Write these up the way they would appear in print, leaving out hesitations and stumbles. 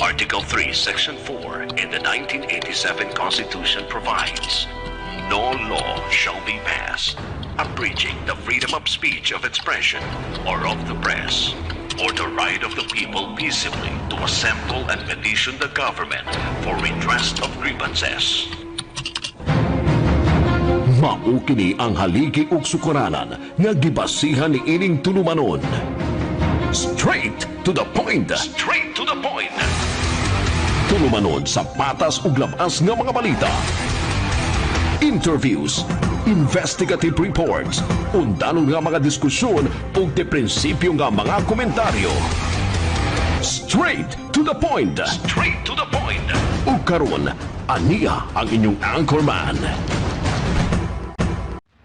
Article 3, Section 4 in the 1987 Constitution provides, "No law shall be passed abridging the freedom of speech, of expression, or of the press, or the right of the people peaceably to assemble and petition the government for redress of grievances." Mao kini ang haligi ug sukaranan nga gibasihan ni ining tulumanon. Straight to the point. Straight to the point. Tulumanon sa patas ug labas nga mga balita. Interviews, investigative reports, undanong nga mga diskusyon ug de prinsipyo nga mga komentaryo. Straight to the point. Straight to the point. Ug karon, ania ang inyong anchorman.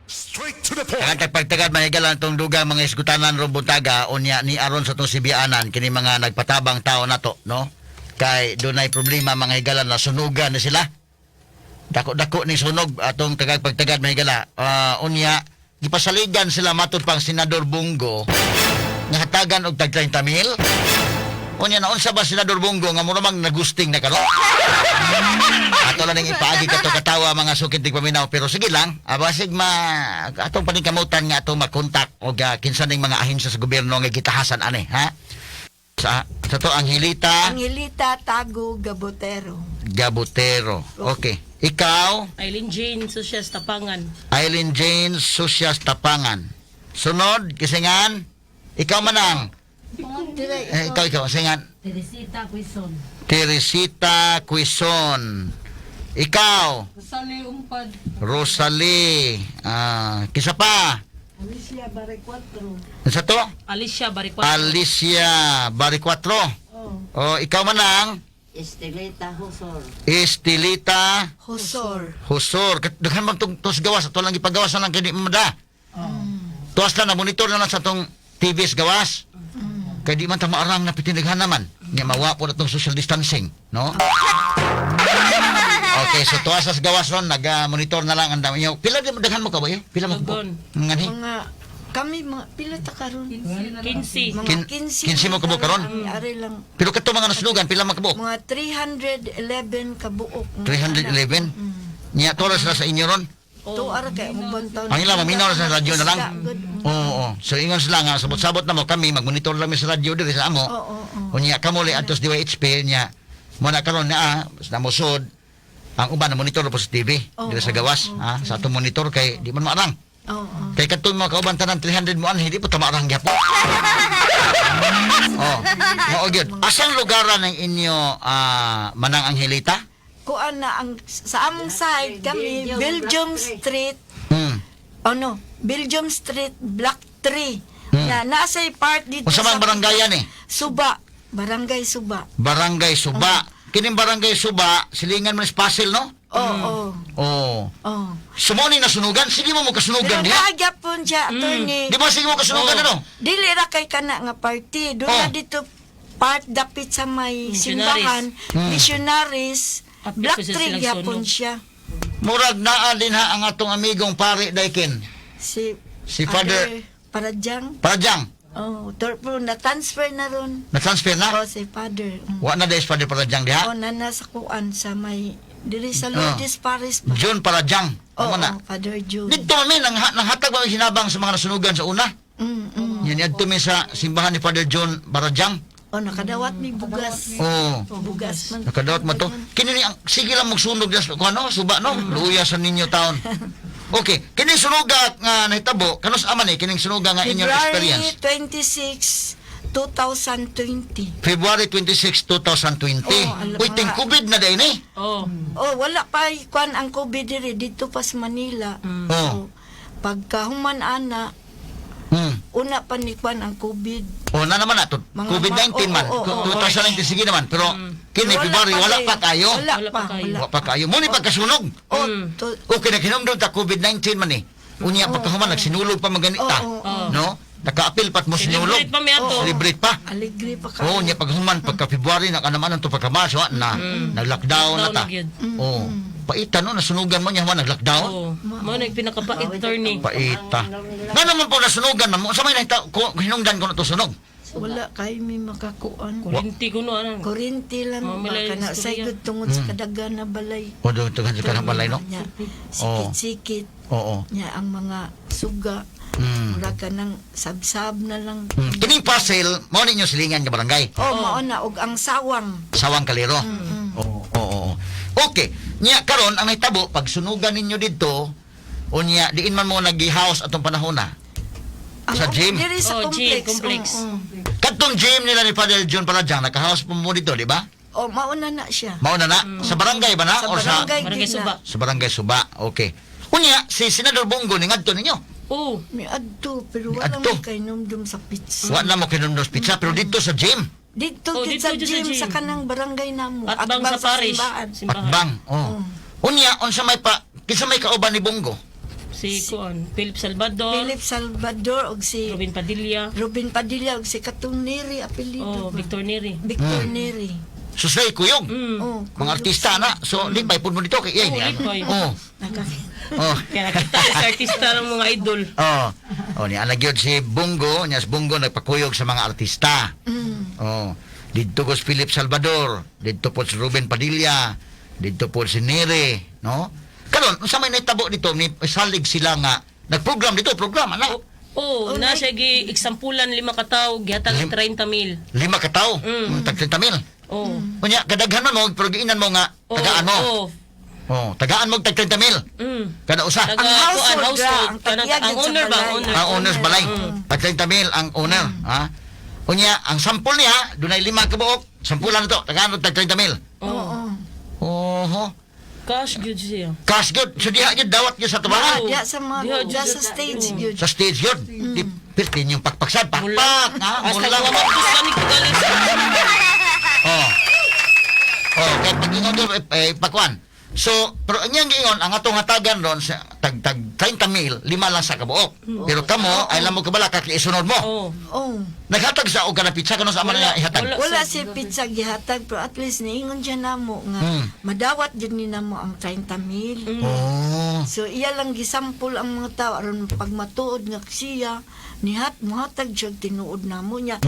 Straight to the point. Ang pagtagad, mahigala itong dugang mga isgutanan ron buntaga. Unya ni aron sa itong sibianan kini mga nagpatabang tao nato, no, kay dunay problema, mga higala, na sunugan na sila. Dako-dako ni sunog atong tagag pagtagad, mahigala. Unya gipasaligan sila matud pang Senador Bong Go nga hatagan og tag 30 mil. Unya naunsa ba, Senador Bong Go, nga mura mang nagusting na karon? Ato lang ning ipaagi kato katawa, mga sukid tigpaminaw, pero sige lang, basig ma atong paningkamutan nga atong makontak og kinsa ning mga ahensya sa gobyerno nga gitahasan ani, ha, sa to Angelita. Angelita Tago Gabotero. Gabutero. Okay, ikaw? Eileen Jane Susias Tapangan. Eileen Jane Susias Tapangan. Sunod, kisingan ikaw manang ikaw kisingan. Teresita Quizon. Teresita Quizon. Ikaw? Rosalie Umpad. Rosalie. Kisa pa? Alicia Barecuatro. Sa to? Alicia Baricuatro. Alicia Baricuatro. Oh. O, ikaw manang? Estelita Husor. Estelita Hosor. Husor. Daghan bang tong tos gawas ato lang gipagawas na lang kini mada. Tuwas lang na monitor na lang sa tong TV sa gawas. Kay di man ta maarang na pitindighan naman. Nya mawa po na tong social distancing, no? Okay, so tuwas sa gawas ron nag-monitor na lang ang dami niyo. Pila di daghan mo ka ba? Eh? Pila mo ka? Dagon. Ngani? Mga kami mga pila ta karon? 15. Mga 15. 15 mo kabuok karon? Kami, ari lang. Pero kato mga nasunugan, pila man kabuok? Mga 311 kabuok. 311. Nya tuwas na sa inyo ron. To ara kay mo bantaw. Ang ila maminaw na sa radyo na lang. Good. Oo. So ingon sila nga sabot-sabot na mo kami magmonitor lang mi sa radyo diri sa amo. Oo, oo. Unya kamo le adtos DYHP nya mo na karon na sa mosod ang uban na monitor po sa TV diri sa gawas, ha, sa atong monitor kay di man maarang. Oo. Oo. Kay kadtong mga kauban tanan 300 mo anhi di po ta maarang gyapon. Oh, mao gyud. Asang lugaran ng inyo, Manang Angelita? Kuan na ang sa among side kami, Belgium Street. Ano, Belgium Street, Block 3. Na nasa part dito. Unsa man barangayan eh? Suba, Barangay Suba. Barangay Suba. Kining Barangay Suba, silingan man is Pasil, no? Oo, Oh. oo. Sumoni na sunugan, sige mo mo kasunugan Pero diha. naagapon siya, attorney. Di ba sige mo kasunugan, ano? Dili ra kay kana nga party. Doon Oh. na dito part dapit sa may Missionaries. simbahan, missionaries, Apil Black ko sa Tree silang gyapon sunog. siya. Murag naa din ha ang atong amigong pare Daikin. Si Si Father- Paradyang. Paradyang, Oh, torpo na transfer na ron. na-transfer na. Oh, si Father. Wa na dahil si Father Paradyang diha. Oh, nana sa kuan sa may diri sa Lourdes Paris ba? John Paradyang. Oo, Tama na. oh, Father June. Dito kami, nanghatag ba ang hinabang sa mga nasunugan sa una? Yan, adto mi sa simbahan ni Father John Paradyang. Oh, nakadawat mi bugas. Oh. Bugas man. Nakadawat mo to. Kini ni ang sige lang magsunog das kuno suba, no. Luya sa ninyo taon. Okay, kini sunuga nga nahitabo kanus aman eh kining sunuga nga inyong February experience? 26, 2020. February 26, 2020. Oo, alam Uy, ting mga- COVID na din eh. Oh. Oh, wala pa kuan ang COVID diri dito pa sa Manila. Oh. So, pagkahuman ana, una pa ni kuan ang COVID. O na naman na to. Mga COVID-19 man. oo. 2019 sige naman, pero kini Wala February pa wala kayo. pa kayo. Wala, Wala pa. pa kayo. Wala pa kayo. Muni pagkasunog. Oh, to, Okay na kinumdum ta COVID-19 man eh. Unya pagkahuman nagsinulog pa maganita. Oo. No? Nakaapil pat mo sinulog. Celebrate pa mi ato. Celebrate pa. Alegre pa kayo. Oo, niya paghuman pagka February na kanaman to pagka March wa na nag-lockdown na ta. Lockdown na gyud. Oo. Paita no, nasunugan mo niya human nag-lockdown. Oh. Mao na yung pinakapait, attorney. Paita. Nga naman po nasunugan man mo sa may nahita ko hinungdan ko na to sunog. Suba. Wala kay mi makakuan. Kurinti kuno ano. Kurinti lang ba Mamilay kana istorya. saygod tungod sa kadaghan na balay. O doon to ka ng balay, no? Nya, sikit-sikit Oo. nya ang mga suga. Mura ka ng sabsab na lang. Kining parcel, mao ninyo silingan nga barangay. Oh, mao na og ang sawang. Sawang Kaliro. Oo, oo, oo. Okay. Nya karon ang nahitabo pag sunugan ninyo didto, unya diin man mo nagi-house atong panahon na. Ang Sa gym? Diri sa Oh, gym, complex. complex. Oo, oo. Kadtong gym nila ni Father John Paladyang naka-house po mo dito, di ba? Oh, mao na na siya. Mao na na sa barangay ba na Sa or sa barangay Barangay gid na. Suba. sa barangay Suba. Okay. Unya si Senador Bongo ni ngadto ninyo. Oh, Mi adto pero wala Miadto. man kay numdum sa pizza. Wa na mo kinumdos pizza pero dito sa gym. Dito Oh, gid dito sa gid sa gym, gym. sa kanang barangay namo. atbang sa parish. simbahan. Simbahan. Patbang. Oh. Unya unsa may pa kinsa may kauban ni Bongo? Si kuan, Philip Salvador, Philip Salvador og si Robin Padilla, Robin Padilla og si Katong Neri apelyido oh, ba? Victor Neri. Victor Neri. Susay kuyog. Oh, Mga artista na. So, lipay pud mo dito kay Oh, lipay. Oh. Naka- Oh. Kaya nakita sa artista ng mga idol. Oh. Oh, ni ana gyud si Bongo, niya si Bongo nagpakuyog sa mga artista. Oh. Didto ko si Philip Salvador, didto po si Ruben Padilla, didto po si Nere, no? Karon, unsa may nahitabo dito ni salig sila nga nagprogram dito, programa na. Oh, na siya gi eksampulan lima ka tawo gihatag 30 mil. Lima ka tawo, tag 30 mil. Oh. Unya kadaghan man mo pero giinan mo nga Oh, tagaan mo. Oh. Oh, tagaan mo og tag 30 mil. Kada usa. Taga, Ang household kuan, ra, household. ang Kanang- tagya ang gid sa owner ba? balay. Ang owner. Ang owners balay. Tag 30 mil ang owner, ha? Unya, ang sampol niya, dunay lima ka buok, sampulan na to, tagaan og tag 30 mil. Oh. Oho. Cash gyud siya. Cash good. So diha gyud dawat gyud sa tubangan. Diya sa mga Diha, diya sa stage gyud. Sa stage yun. Di pirtin yung pakpaksad. Pakpak. Ha? Hasta Mula. ko mabtos kami kagalit. Oh. Oh, kaya pag ingon doon, eh, pakuan. So, pero ang iyang giingon, ang atong hatagan ron sa tag tag 30 mil, lima lang sa kabuok. Pero kamo, ay lang mo kabala kay isunod mo. Oh. Oh. Naghatag sa og kana pizza kano sa ama Wala, niya ihatag. wala. Wala si pizza gihatag pero at least niingon siya namo nga madawat jud ni namo ang 30 mil. Oh. So iya lang gisampol ang mga tao aron pag matuod nga siya nihat mohatag siya og tinuod namo niya.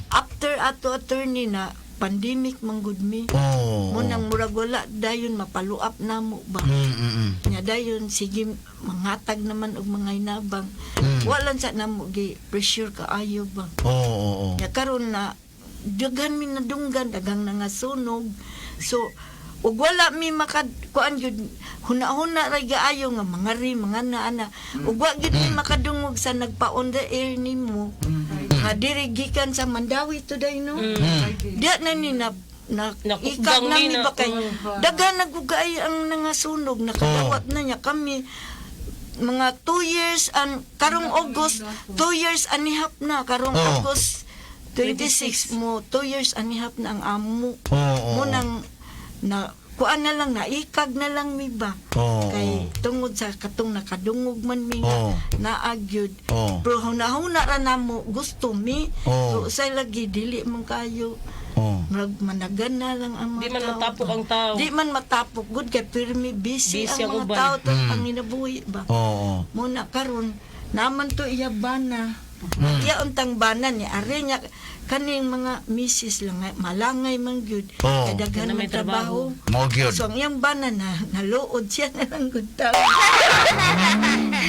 After ato attorney na pandemic man gud mi. Oh. Mo nang murag wala dayon mapaluap namo ba. Nya dayon sige manghatag naman og mga hinabang. Wala sa namo gi pressure kaayo ba. Oh, oh, oh. Nya karon na daghan mi nadunggan, daghang nangasunog. So ug wala mi maka kuan gyud huna-huna ra gaayo nga mga ri mga naana ug wa gyud mi makadungog sa nagpa on the air nimo nga diri gikan sa Mandawi today, no? Diya na ni na na Nakukgang ikag ni nami na- ba kay daghan nagugay ang nangasunog, nakadawat na niya kami mga 2 years and karong August 2 years and a half na karong August 26 mo 2 years and a half na ang amo Oo, mo oo. nang na kuan na lang naikag na lang mi ba kay tungod sa katong nakadungog man mi nga naagyud pero hunahuna ra namo gusto mi Oo. pero usay lagi dili man kayo. Murag managan na lang ang mga Di man tao. matapok ang tao. Di man matapok gud kay pirmi busy, Busy ang ang mga uban. tao to ang ginabuhi ba. Oo. Muna karon naman to iya bana. Iya untang bana ni are niya kaning mga misis lang ay, malangay man gyud Oo. kay daghan Na may man trabaho. Mao gyud. So ang iyang bana na naluod siya na lang gud tao.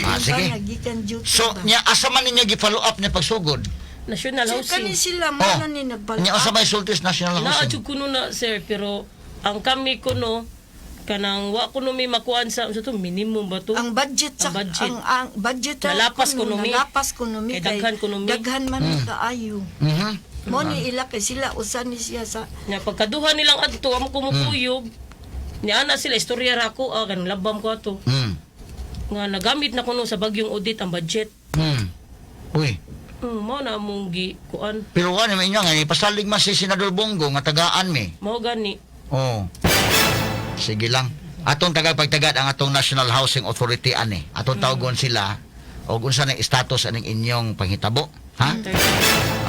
Ah, sige. Bana gikan duty So, ba. nya asa man ninyo gi-follow up niya pagsugod? National So, kani housing. sila mo na ni nagpala. Nya asa may sultis National Naa Housing? jud kuno na sir pero ang kami kuno kanang wa kuno may makuan sa sa to minimum ba to? Ang budget sa Ang budget. ang budget ra Nalapas kuno mi. Nalapas kuno mi Kay daghan kuno mi. Daghan man mi kaayo. Mo ni ila kay sila usa ni siya sa Nya pagkaduha nilang adto amo kumukuyog. Nya ana sila istorya ra ako ah, kanang labam ko ato. Nga nagamit na kuno sa bagyong audit ang budget. Uy, Mao na among gi kuan. pero ano man inyo nga ipasalig man si Senador Bongo nga tagaan mi. Mao gani. Oo. Sige lang. Atong tagapagtagad ang atong National Housing Authority ani. Atong tawagon sila og unsa na status aning inyong panghitabo, ha?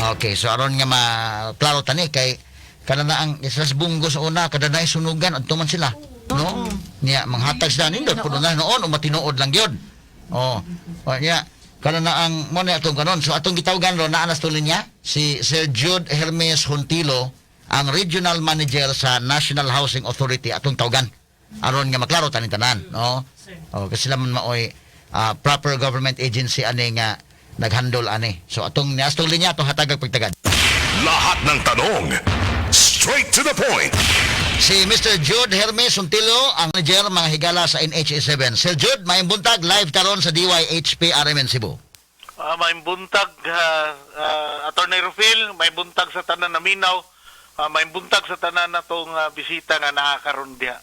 Okay, so aron nga maklaro tani kay kada na ang islas Bongo sa una kada na sunugan adto man sila, no? Niya manghatag sila nindot puno na noon o matinuod lang gyud. Oh. O niya kada na ang mo na atong kanon. So atong gitawagan ron naa na sa niya. Si Sir Jude Hermes Juntilo, ang Regional Manager sa National Housing Authority, atong tawgan aron nga maklaro taning tanan, no? Sir. Oh, kasi sila man maoy proper government agency ani nga naghandle ani. So atong niastong linya, atong hatagag pagtagad. Lahat ng tanong, straight to the point. Si Mr. Jude Hermes Juntilo, ang manager, mga higala, sa NHA 7. Sir Jude, maayong buntag, live karon sa DYHP RMN Cebu. May buntag, Attorney Rufil, may buntag sa tanan na minaw, may buntag sa tanan na tong bisita nga nakakaroon diha.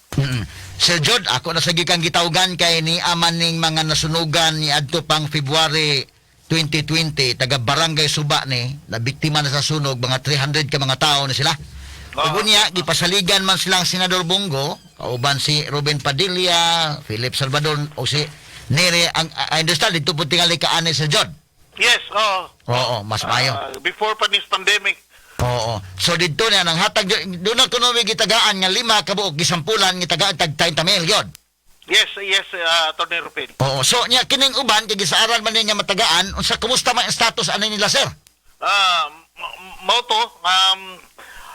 Sir Jude, ako na sa gikan gitawgan kay ni aman ning mga nasunugan ni adto pang February 2020, taga Barangay Suba ni, na biktima na sa sunog, mga 300 ka mga tao na sila. Ug unya gipasaligan man silang Senador Bong Go, kauban si Ruben Padilla, Philip Salvador o si Nere, ang I understand dito po tingali ka ani, Sir Jude. Yes, oo. Oo, mas maayo. Before pa this pandemic. Oo. So didto na nang hatag doon na kuno may gitagaan nga lima ka buok gisampulan gitagaan tag 30 mil yun. Yes, Attorney Rufil. Oo. So nya kining uban kay gisaaran man niya matagaan, unsa, kumusta man ang status ani nila, sir? Mao to,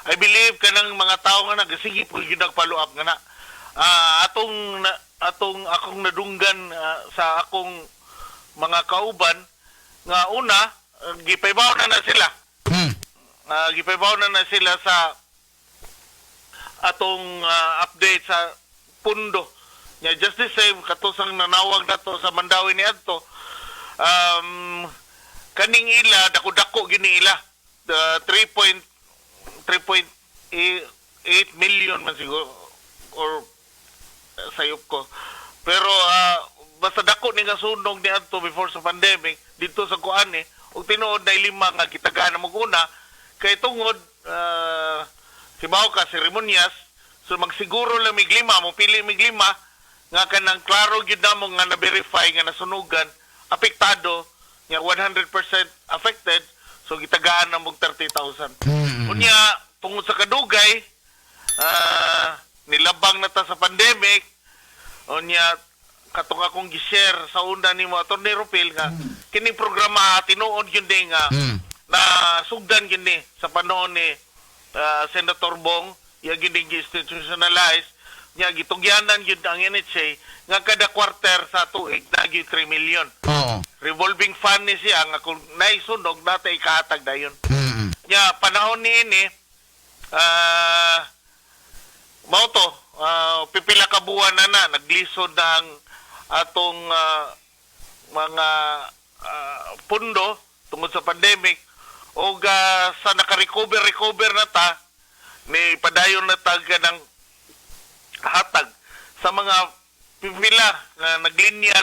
I believe kanang mga tao nga nagsige po yun nag-follow up nga na. Atong akong nadunggan sa akong mga kauban nga una, gipaybaw na na sila. Gipaybaw na na sila sa atong update sa pundo. Nya just the same katusang nanawag nato sa Mandawi ni adto. Kaning ila dako-dako gini ila. The 3.3.8 million man siguro or sayop ko. Pero basta dako ni nga sunog ni adto before sa pandemic dito sa kuan eh ug tinuod na lima nga gitagaan na una kay tungod hibaw ka seremonyas, so magsiguro lang mig lima mo pili mig lima nga kanang klaro gyud namo nga na-verify nga nasunugan, apektado nga 100% affected, so gitagaan na mog 30,000. Unya tungod sa kadugay, nilabang na ta sa pandemic. Unya katong akong gi-share sa una nimo, Attorney Rupil, nga kining programa tinuod gyud ni nga na sugdan gyud ni sa panahon ni Senator Bong, iya gyud ni institutionalize nya, gitugyanan gyud ang NHA nga kada quarter sa tuig na gyud 3 million. Revolving fund ni siya nga kung naisunog nata ikahatag dayon. Nya panahon ni ini, mao to, pipila ka buwan na na naglisod na ang atong mga pundo tungod sa pandemic o sa naka-recover recover na ta ni padayon na ta ng hatag sa mga pipila nga naglinya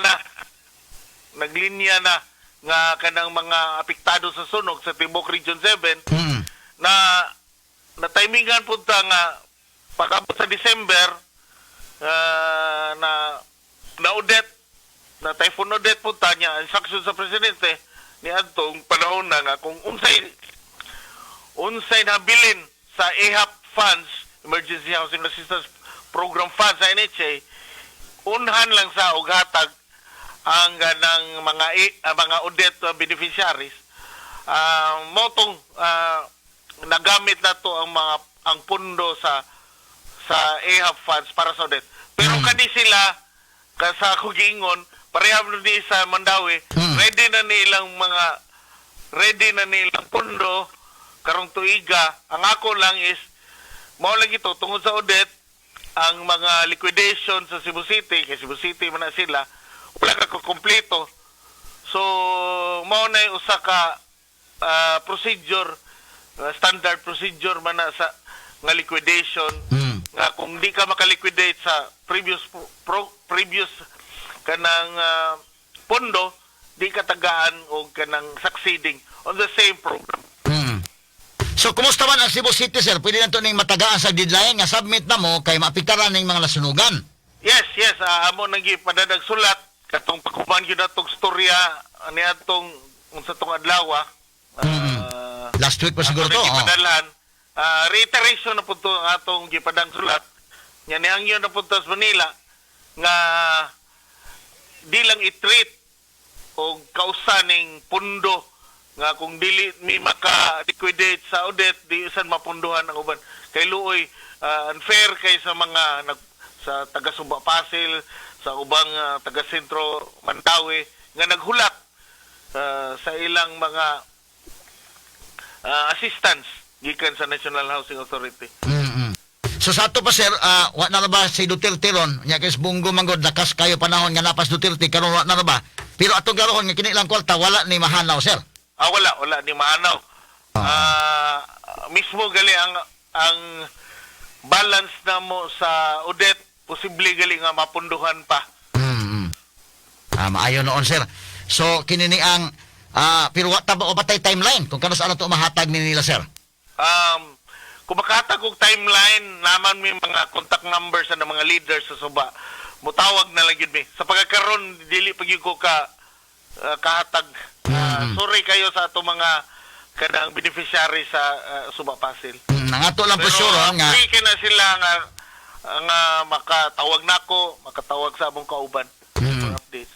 na nga kanang mga apektado sa sunog sa Tibok Region 7 na na timingan punta nga pag-abot sa December, na na Odette, na Typhoon Odette punta niya, instruction sa presidente ni adtong panahon na nga kung unsay unsay nabilin sa EHAP funds, Emergency Housing Assistance Program funds sa NHA, unhan lang sa og hatag ang ganang mga Odette beneficiaries. Mao tong nagamit na to ang mga ang pundo sa EHAP funds para sa Odette. Pero kani sila ka sa ako giingon, pareha ni sa Mandawi, ready na nilang mga ready na nilang pundo karong tuiga. Ang ako lang is mao lang ito tungod sa Odette, ang mga liquidation sa Cebu City, kay Cebu City man na sila, wala ka kumpleto. So mao na yung usa ka procedure, standard procedure man na sa nga liquidation nga kung di ka makaliquidate sa previous kanang pondo, di ka tagaan og kanang succeeding on the same program. So kumusta man ang Cebu City, sir? Pwede na to ning matagaan sa deadline nga submit na mo kay maapektaran ning mga nasunugan. Yes, amo nang gipadadag sulat katong pakuman gyud natong storya niadtong unsa tong adlaw. Last week pa siguro ato to. nang gipadalhan. Reiteration na po to ang atong gipadang sulat. Nya nihangyo na po to sa Manila nga di lang i-treat o kausa ning pundo. Nga kung dili mi maka-liquidate sa audit, di usan mapunduhan ang uban. Kay luoy, unfair kay sa mga sa taga Suba Pasil, sa ubang taga Sentro Mandaue nga naghulat sa ilang mga assistance gikan sa National Housing Authority. So sa ato pa, sir, wa na ra ba si Duterte ron? Nya kay Bunggo manggod lakas kayo panahon nga napas Duterte karon, wa na ra ba? Pero atong garoon nga kini lang kwarta wala ni mahanaw, sir. Ah, wala, wala ni maanaw. Mismo gali ang balance na mo sa Odette, posible gali nga mapunduhan pa. Maayo noon, sir. So kini ni ang pero wa ta ba o patay timeline kung kanus ano to mahatag ni nila, sir? Kung makatag og timeline naman, may mga contact numbers sa mga leaders sa suba. Mutawag na lang yun mi. Sa pagkakaroon, dili pag yun ko ka kahatag. Sorry kayo sa ato mga kanang beneficiary sa Suba Pasil. Nangato lang po Pero sure nga free kay na sila nga makatawag nako, makatawag sa among kauban for updates.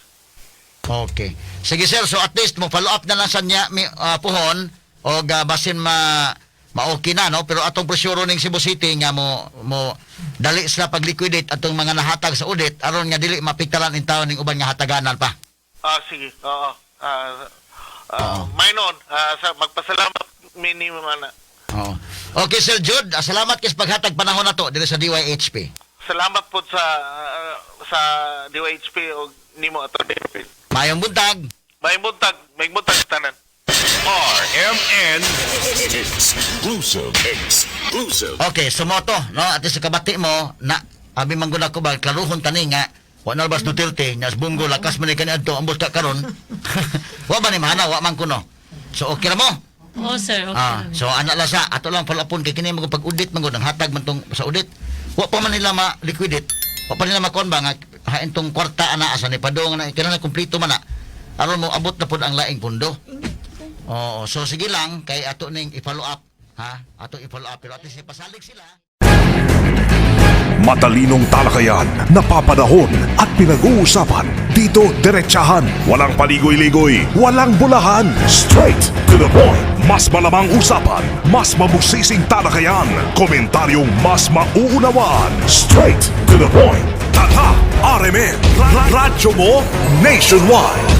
Okay. Sige, sir, so at least mo follow up na lang sa niya mi, puhon o basin ma ma-okay na, no, pero atong presyuro ning Cebu City nga mo mo dali sila pag-liquidate atong mga nahatag sa audit aron nga dili mapiktalan in taon ning uban nga hataganan pa. Ah, sige. Oo. May noon, sa magpasalamat minimum ana. Oo. Okay, Sir Jude, salamat kay sa paghatag panahon nato diri sa DYHP. Salamat po sa DYHP o nimo, Atty. Phil. Maayong buntag. May buntag, may buntag tanan. RMN Exclusive. Exclusive. Okay, sumoto, no? At sa kabati mo, na, abi man gud ako ba, klaruhon tani nga, wa na bas Duterte, nya Bunggo, lakas man ni kaniadto, ambot ka karon. Wa ba ni mahana, wa man kuno. So okay ra mo? Oh, sir, okay. Ah, so ana lang sa ato lang follow-upon kay kini mga pag-audit man gud ang hatag man tong sa audit. Wa pa man nila ma-liquidate. Wa pa nila makuan ba nga hain tong kwarta ana asa ni padong na kailangan kumpleto man na. Aron mo abot na pod ang laing pundo. Oo, so sige lang kay ato ning i-follow up, ha? Ato i-follow up pero at least ipasalig sila. Matalinong talakayan, napapanahon at pinag-uusapan. Dito, diretsahan. Walang paligoy-ligoy, walang bulahan. Straight to the point. Mas malamang usapan, mas mabusising talakayan. Komentaryong mas mauunawaan. Straight to the point. Tatak RMN. Radyo mo nationwide.